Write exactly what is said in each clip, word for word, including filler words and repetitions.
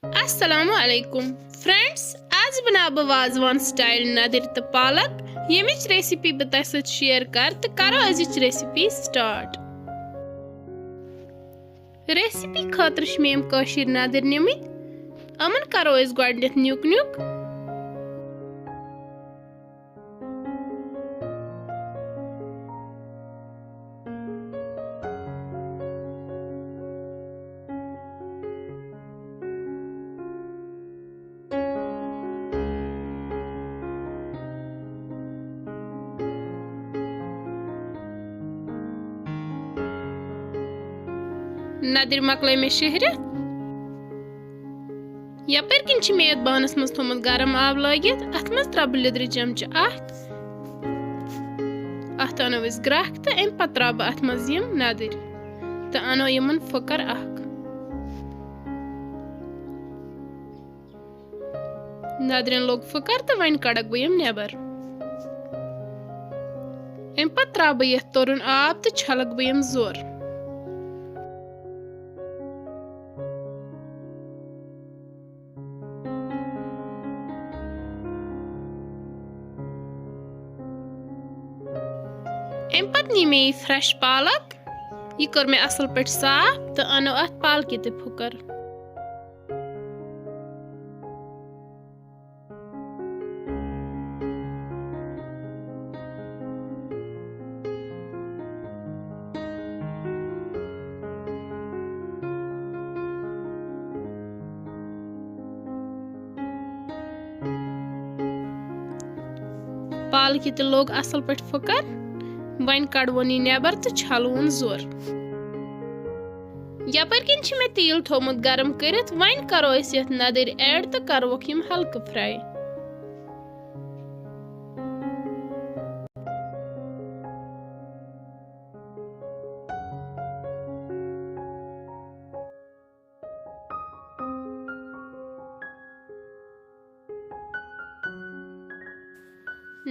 السلام علیکم فرینڈز، آز بناو بہٕ وازوان سٹائل ندٕرۍ تہٕ پالک، ییٚمِچ ریسیپی بہٕ تۄہہِ سۭتۍ شیئر کر تہٕ کرو أزِچ ریسیپی سٹارٹ۔ ریسیپی خٲطرٕ چھِ مےٚ یِم کٲشِر ندٕرۍ نِمٕتۍ، یِمن کرو أسۍ گۄڈٕنیتھ نیُک نیُک۔ ندٕرۍ مۄکلٲے مےٚ شیہرِتھ۔ یپٲرۍ کِنۍ چھِ مےٚ یتھ بانس منٛز تھوٚمُت گرم آب لٲگِتھ، اتھ منٛز ترٛاوٕ بہٕ لیٚدرِ چمچہٕ اکھ۔ اتھ انو أسۍ گرٛکھ تہٕ امہِ پتہٕ ترٛاوٕ بہٕ اتھ منٛز یِم ندٕرۍ تہٕ انو یِمن پھٕکر اکھ۔ ندرٮ۪ن لوٚگ پھٕکر تہٕ وۄنۍ کڑکھ بہٕ یِم نٮ۪بر۔ امہِ پتہٕ ترٛاوٕ بہٕ یتھ تُرُن آب تہٕ چھلکھ بہٕ یِم زوٚر۔ امہِ پتہٕ نی مےٚ یہِ فریش پالک، یہِ کٔر مےٚ اصل پٲٹھۍ صاف تہٕ انو اتھ پالکہِ تہِ پھُکر۔ پالکہِ تہِ لوٚگ اصل پٲٹھۍ پھُکر۔ وۄنۍ کڑوُن یہِ نٮ۪بر تہٕ چھلوُن زوٚر۔ یپٲرۍ کِنۍ چھِ مےٚ تیٖل تھوٚومُت گرم کٔرِتھ، وۄنۍ کرو أسۍ یتھ ندٕرۍ add تہٕ کروکھ یِم ہلکہٕ fry۔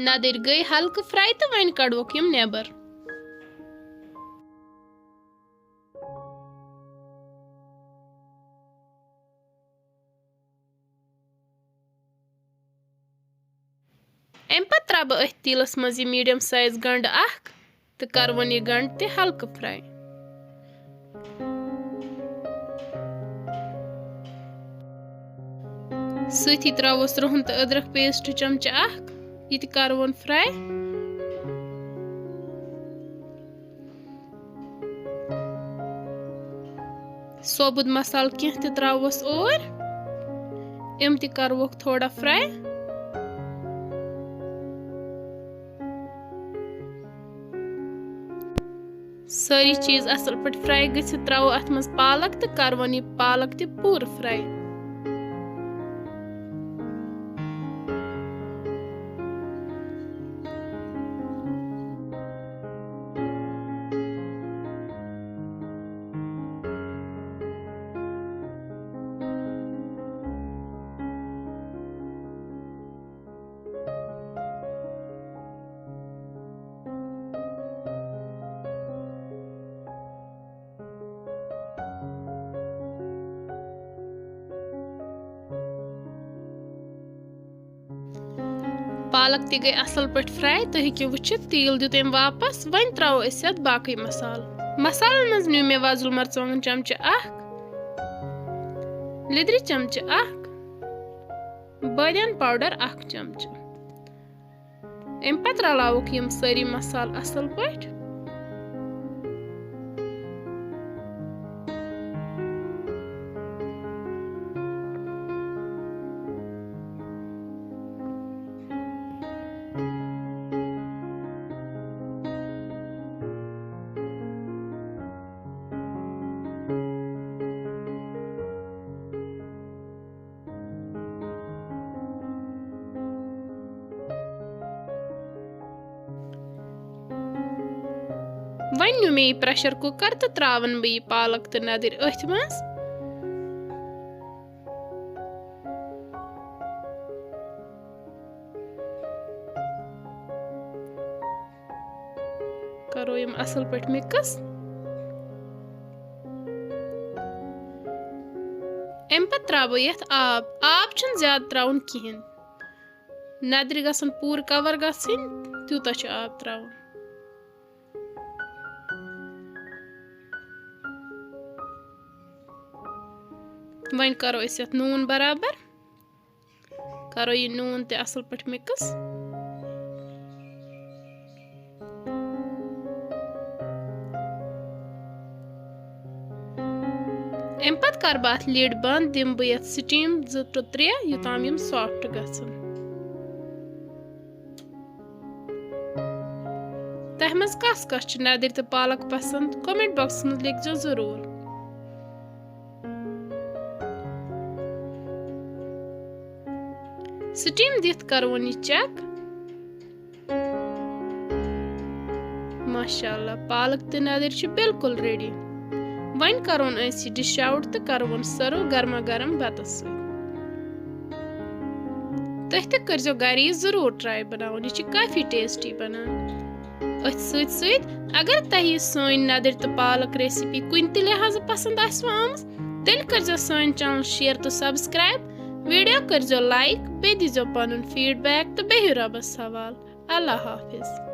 ندٕرۍ گٔے ہلکہٕ fry تہٕ وۄنۍ کڑوکھ یِم نٮ۪بر۔ امہِ پتہٕ ترٛاوٕ بہٕ أتھۍ تیٖلس منٛز یہِ medium size گنڈٕ اکھ تہٕ کرٕ وۄنۍ یہِ گنڈٕ تہِ ہلکہٕ fry۔ سۭتی ترٛاووس رُہن تہٕ أدرکھ paste چمچہٕ اکھ، یہِ تہِ کرٕ وۄنۍ fry۔ ثوبوٗت مسالہٕ کینٛہہ تہِ ترٛاووس اور، یِم تہِ کروکھ تھوڑا fry۔ سٲری چیٖز اصل پٲٹھۍ fry گٔژھِتھ ترٛاوو اتھ منٛز پالک تہٕ کروُن یہِ پالک تہِ پوٗرٕ fry۔ پالک تہِ گٔے اصل پٲٹھۍ fry، تُہۍ ہیٚکِو وٕچھِتھ تیٖل دیُت أمۍ واپس۔ وۄنۍ ترٛاوو أسۍ یتھ باقٕے مسالہٕ۔ مسالن منٛز نیوٗ مےٚ وۄزُل مرژٕوانٛگن چمچہٕ اکھ، لیٚدرِ چمچہٕ اکھ، بٲدیان powder اکھ چمچہٕ۔ امہِ پتہٕ رلاوُکھ یِم سٲری مسالہٕ اصل پٲٹھۍ۔ وۄنۍ نیوٗ مےٚ یہِ pressure cooker تہٕ ترٛاوَن بہٕ یہِ پالک تہٕ ندٕرۍ أتھۍ منٛز۔ کرو یِم اصل پٲٹھۍ mix۔ امہِ پتہٕ ترٛاوو یَتھ آب۔ آب چھُنہٕ زیادٕ ترٛاوُن کِہیٖنۍ۔ نَدٕرۍ گژھن پوٗرٕ کور گژھٕنۍ، تیوٗتاہ چھُ آب ترٛاوُن۔ وۄنۍ کرو أسۍ یَتھ نوٗن برابر۔ کرو یہِ نوٗن تہِ اَصٕل پٲٹھۍ mix۔ اَمہِ پتہٕ کَرٕ بہٕ اَتھ lid بنٛد، دِمہٕ بہٕ یَتھ steam زٕ to ترٛےٚ، یوٚتام یِم soft گژھن۔ تۄہہِ منٛز کَس کَس چھِ نَدٕرۍ تہٕ پالک پسنٛد؟ Comment boxس منٛز لیکھزیو ضروٗر۔ Steam دِتھ کَرون یہِ check۔ ماشاء اللہ، پالک تہٕ نَدٕرۍ چھِ بالکل ready۔ وۄنۍ کَرون أسۍ یہِ dish out تہٕ کَرون serve گرما گرم بَتَس سۭتۍ۔ تُہۍ تہِ کٔرزیو گَرِ یہِ ضروٗر try بَناوُن، یہِ چھِ کافی tasty بَنان۔ أتھۍ سۭتۍ سۭتۍ اگر تۄہہِ یہِ سٲنۍ نَدٕرۍ تہٕ پالک recipe کُنہِ تہِ لحاظہٕ پسنٛد آسِوٕ آمٕژ، تیٚلہِ کٔرزیو سٲنۍ channel share تہٕ subscribe، video کٔرزیو like، بیٚیہِ دیٖزیو پنُن feedback تہٕ بِہِو رۄبَس حوال۔ اللہ حافظ۔